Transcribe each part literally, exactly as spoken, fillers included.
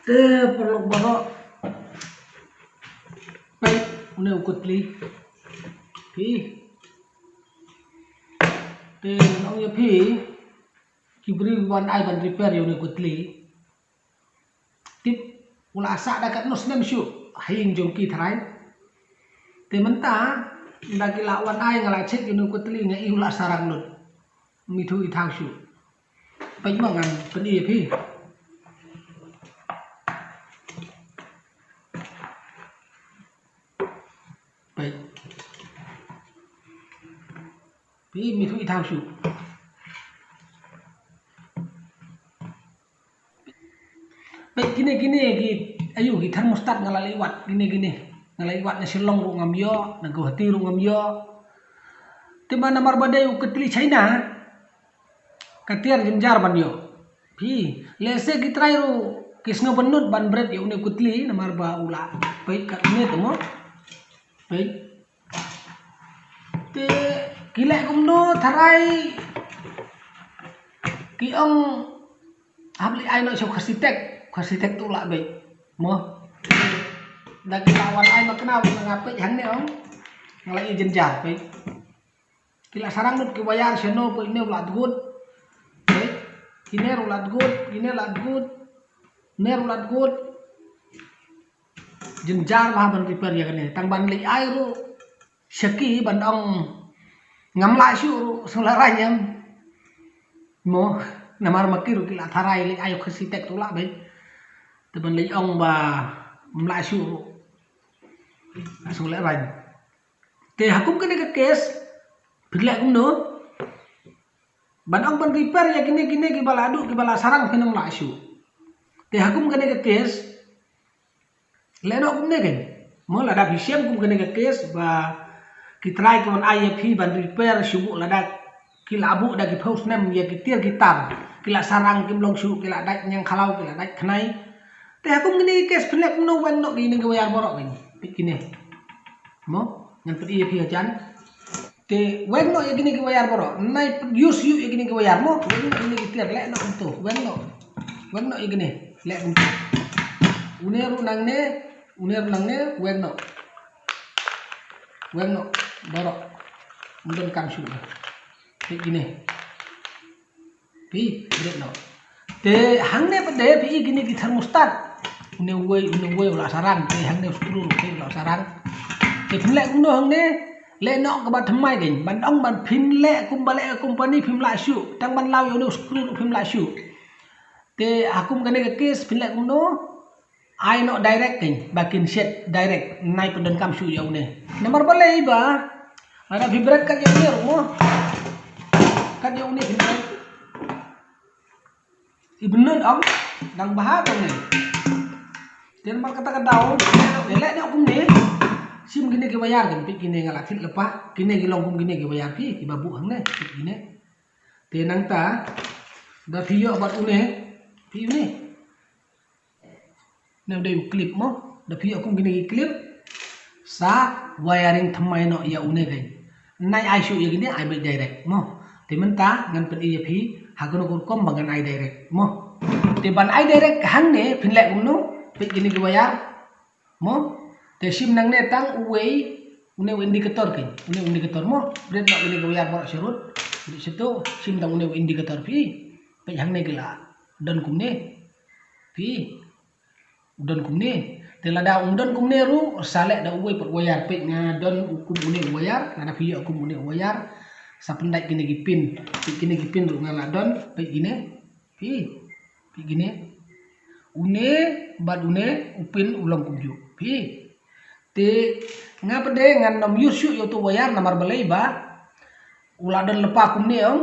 Te paralok baroh, peit une u kutli. Phi, te nong ïa phi, ki briew wan ai ban repair ïa une u kutli. Tip u la sah da katno snem shuh ha ïing jong ki tharai. Te mynta da ki la wan ai, nga la check ïa une u kutli, nga i u la sarang lut. Mithuh i thaw shuh. Peit mo, ngan pyni ïa phi. Peit. Phi, mithuh i thaw shuh. Peit kine, kine ki, aïu, ki thermostat nga la leit wad kine, kine. Nga la leit wad na Shillong ruh ngam ïoh, na Guwahati ruh ngam ïoh. Te ma namar ba dei u kutli China, ka tiar jynjar ban ïoh. Phi, lehse ki trai ruh ki sngewbha nud ban bret ïa une u kutli namar ba u la, peit katne te mo. Peit. Te ki leh kumno tharai, ki ong hap leit ai noh sha u Khasi Tech, Khasi Tech tu lah beit. Mo. Da ki la wan ai ma kena, nga peit hangne ong. Nga la i jynjar, peit. Ki la sarang lut ki wire shano, peit, ine u la dgut. Peit. Ine u la dgut, ine la dgut. Ine u la dgut. Jynjar bha ban repair ïa kane. Tang ban leit ai ruh sha ki ban ong ngam lah shuh ruh, sngewlehrain em. Mo, namar ma ki ruh ki la tharai leit ai u Khasi Tech tu lah beit. Te ban leit ong ba ngam lah shuh ruh, sngewlehrain. Te ha kum kane ka case, phi leh kumno? Ban ong ban repair ïa kine, kine kiba la duh, kiba la sarang, phin ong lah shuh. Te ha kum kane ka case, leh noh kumne kein. Mo, lada phi shem kum kane ka case ba ki trai ki wan ai ïa phi ban repair shuh, lada ki la buh da ki phew snem ïa ki tiar ki tar, ki la sarang kim long shuh, ki la dait ñiang khlaw, ki la dait khnai. Te ha kum kine ki case phin leh kumno? Weng noh kine ki wire baroh kein. Peit kine. Mo, ngan pyni ïa phi hajan. Te weng noh ïa kine ki wire baroh. Nai use ïa kine ki wire mo. Weng noh ïa kine ki tiar, leh noh kumto. Weng noh. Weng noh ïa kine. Leh kumto. Une ruh nangne, une ruh nangne, weng noh. Weng noh baroh. Ym donkam shuh. Peit kine. Phi, bret noh. Te hangne pat de phi i kine ki thermostat. Une uwei, une uwei u la sarang, te hangne u screw ruh phi u la sarang. Te phin leh kumno hangne? Leh noh kaba thymmai kein. Ban ong ban phin leh kumba leh ka company phim lah shuh. Tang ban law ïa une u screw ruh phim lah shuh. Te ha kum kane ka case phin leh kumno? Ai noh direct kein, ba kin shet direct, nai pyndonkam shuh ïa une. Namar balei ba lada phi bret kat ïa une ruh mo. Kat ïa une phi bret. I bynnud ong dang bha to ne. Te namar kata ka daw, te leh noh kumne. Shim kine ki wire kein, peit kine, nga la thied lypa. Kine ki long kum kine ki wire phi, kiba buh hangne, peit kine. Te nangta da phi ïoh bad une, phi une. Ne u dei u clip mo, da phi ïoh kum kine ki clip. Sa wiring thymmai noh ïa une kein. Nai ai shuh ïa kine, ai beit direct mo. Te mynta ngan pyni ïa phi ha kano ka rukom ba ngan ai direct mo. Te ban ai direct hangne phin leh kumno? Peit kine ki wire mo. Te shim nangne tang uwei, une u indicator kein, une u indicator mo. Bret noh kine ki wire baroh sharud. Bret shato, shim tang une u indicator phi. Peit hangne ki la don kumne. Phi. U don kumne. Te lada um don kumne ruh, sa leh da uwei pat wire, peit nga don u kum une u wire, lada phi ïoh kum une u wire. Sa pyndait kine ki pin, peit kine ki pin ruh nga la don, peit kine. Phi, peit kine. Une bad une u pin u long kumjuh. Phi. Te nga pat de ngan nym use shuh ïa uto u wire namar balei ba u la don lypa kumne ong,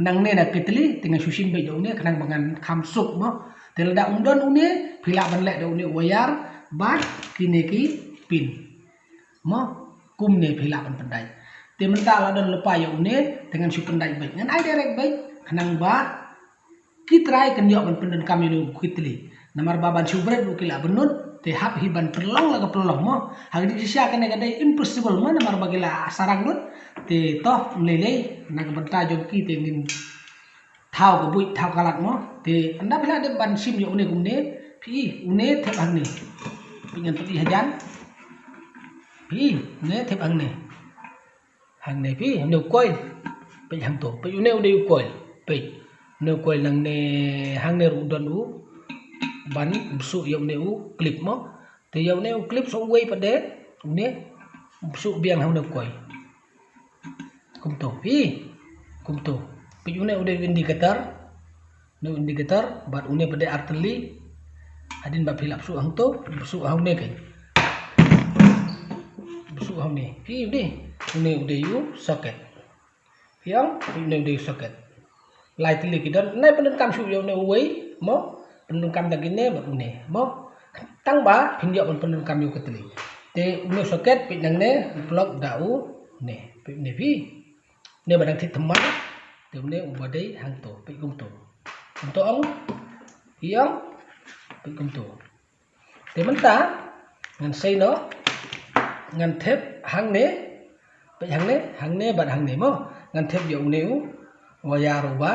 nangne na kitli, te ngan shu shim beit da une khnang ba ngan kham suk mo. Te lada um don une, phi lah ban leh da une u wire bad kine ki pin. Mo, kumne phi lah ban pyndait. Te mynta la don lypa ïa une, te ngan shu pyndait beit. Ngan ai direct beit khnang ba ki trai kin ïoh ban pyndonkam ïa une u kitli. Namar ba ban shu bret ruh ki la bynnud, te hap hi ban pynlong la ka pynlong mo. Ha ka jingshisha kane ka dei impossible mo, namar ba ki la sarang lut. Te to, ym lei lei, na ka bynta jong ki te ngin thaw ka buit, thaw ka lad mo. Te ynda phi la dep ban shim ïa une kumne, Phi, une thep hangne. Phi ngan phi hajan. Phi, une thep hangne. Hangne phi, une u coil. Phi hangto. Phi une, une u coil. Phi. Une u coil nangne, hangne ruh don u. Ban bsu ïa une u clip mo. Te ïa une u clip sa uwei pat de. Une bsu biang hangne u coil. Kumto, phi. Kumto. Phi une u dei indicator. Une indicator, bad une pat de artylli. Hadien ba phi la bsu hangto, bsu hangne kein. Bsu hangne. Phi u dei. Une u dei u socket. Phi ong, une u dei u socket. Lai tylli ki don, nai pyndonkam shuh ïa une uwei, mo? Pyndonkam da kine bad une, mo? Tang ba phin ïoh ban pyndonkam ïa u ka tylli. Te une u socket phi nangne, plug da une. Phi une phi. Une ba dang thied thymmai. Te une uba dei hangto, phi kumto. Kumto ong. Ïa ong. Phi kumto. Te mynta ngan sei noh, ngan thep hangne, peit hangne, hangne bad hangne mo. Ngan thep ïa une u wire uba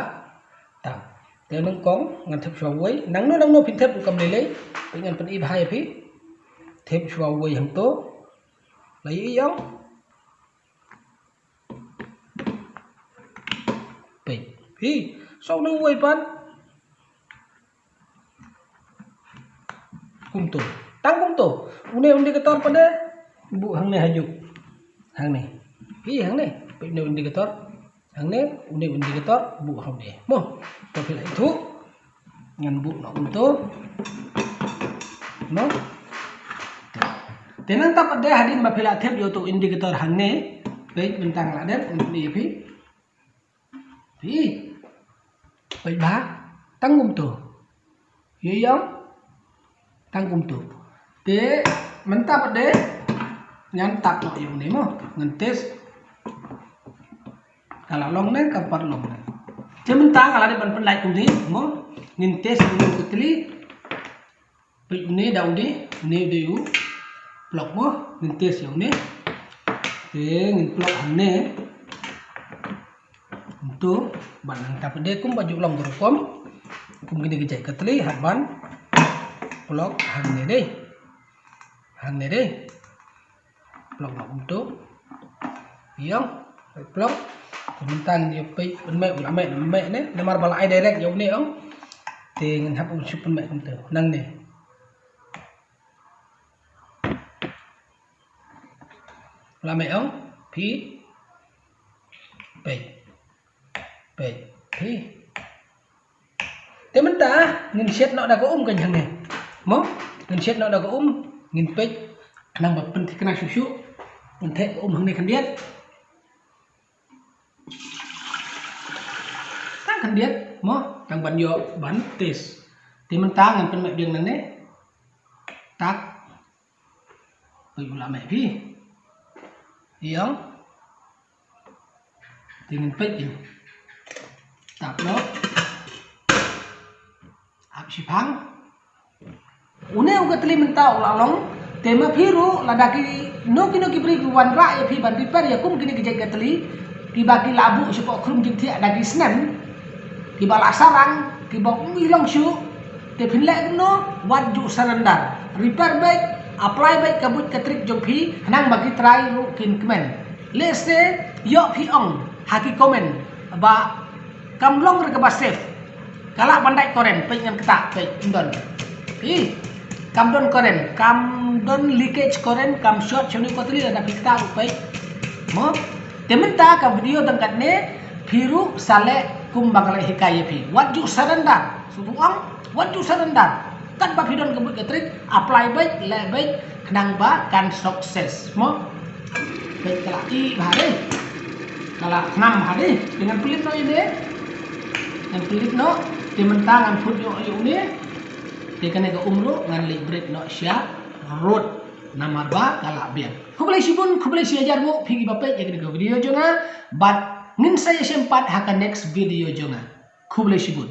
tam. Te nyngkong ngan thep shuwa uwei, nangno nangno phin thep ruh kam lei lei. Peit ngan pyni bha ïa phi. Thep shuwa uwei hangto. La ïohi ong. Peit. Hi, sa une uwei pat. Kumto. Tang kumto. Une indicator pat de. Buh hangne hajuh. Hangne. Hi, hangne. Peit une indicator. Hangne, une indicator. Buh hangne. Mo. To phi la ithuh. Ngan buh noh kumto. Mo. Te nangta pat de hadien ba phi la thep ïa uto u indicator hangne. Peit mynta nga la dep, ngan pyni ïa phi. Phi. Peit bha. Tang kumto. Ïohi ong. Tang kumto. Te mynta pat de ngan tap noh ïa une mo. Ngan test. Ka la long ne, kam pat long ne. Te mynta nga la dep ban pynlait kumne mo. Ngin test ïa une u ka tylli. Peit une da une, une u dei u plug mo, ngin test ïa une. Te ngin plug hangne. Kumto, bad nangta pat de kumba ju long ka rukom. Kum kine ki jait ka tylli, hap ban plug hangne de. Hangne de. Plug noh kumto. Ïa ong, plug. Te mynta ngin ïa peit pynmih, u la mih, mih ne. Namar ba la ai direct ïa une ong. Te ngin hap u shu pynmih kumto. Nangne. U la mih ong. Phi. Peit. Peit. Phi. Te mynta ngin shet noh da ka um ka hangne. Mo? Ngin shet noh da ka um, ngin peit, khnang ba pynthikna shuh shuh. Ngin theh ka um hangne khyndiat. Tang khyndiat, mo? Tang ban ïoh ban test. Te mynta ngan pynmih biang nangne. Tak. Peit u la mih phi. Ïa ong. Te ngin peit ïa. Tap noh. Ap shiphang. Une u ka tylli mynta u la long. Te ma phi ruh lada kino kino ki briew ki wanrah ïa phi ban repair ïa kum kine ki jait ka tylli. Kiba ki la buh shapoh khrum jingthiah da ki snem. Kiba la sarang, kiba ym i long shuh. Te phin leh kumno, wat ju surrender. Repair beit, apply beit ka buit ka trick jong phi, khnang ba ki trai ruh kin kmen. Lehse ïoh phi ong ha ki comment ba kam long re kaba safe. Ka lah ban dait current, peit ngan ktah, peit, ym don. Ih, kam don current, kam don leakage current, kam short shano ka tylli lada phi ktah ruh, peit. Mo? Te mynta ka video tang katne, phi ruh sa leh kumba nga la hikai ïa phi. Wat ju surrender. Sngewthuh ong, wat ju surrender. Katba phi don ka buit ka trick, apply beit, leh beit, khnang ba kan success. Mo? Beit ka la ih bha de. Ka la khnam bha de. Te ngan pynlip noh ïa une. Ngan pynlip noh. Te mynta ngan phut ïoh ïa une. Te kane ka um ruh ngan leit bret noh sha rud. Namar ba ka la biang. Khublei shibun, khublei shihajar nguh phi kiba peit ïa kane ka video jong nga. Bad ngin sa ïashem pat ha ka next video jong nga. Khublei shibun.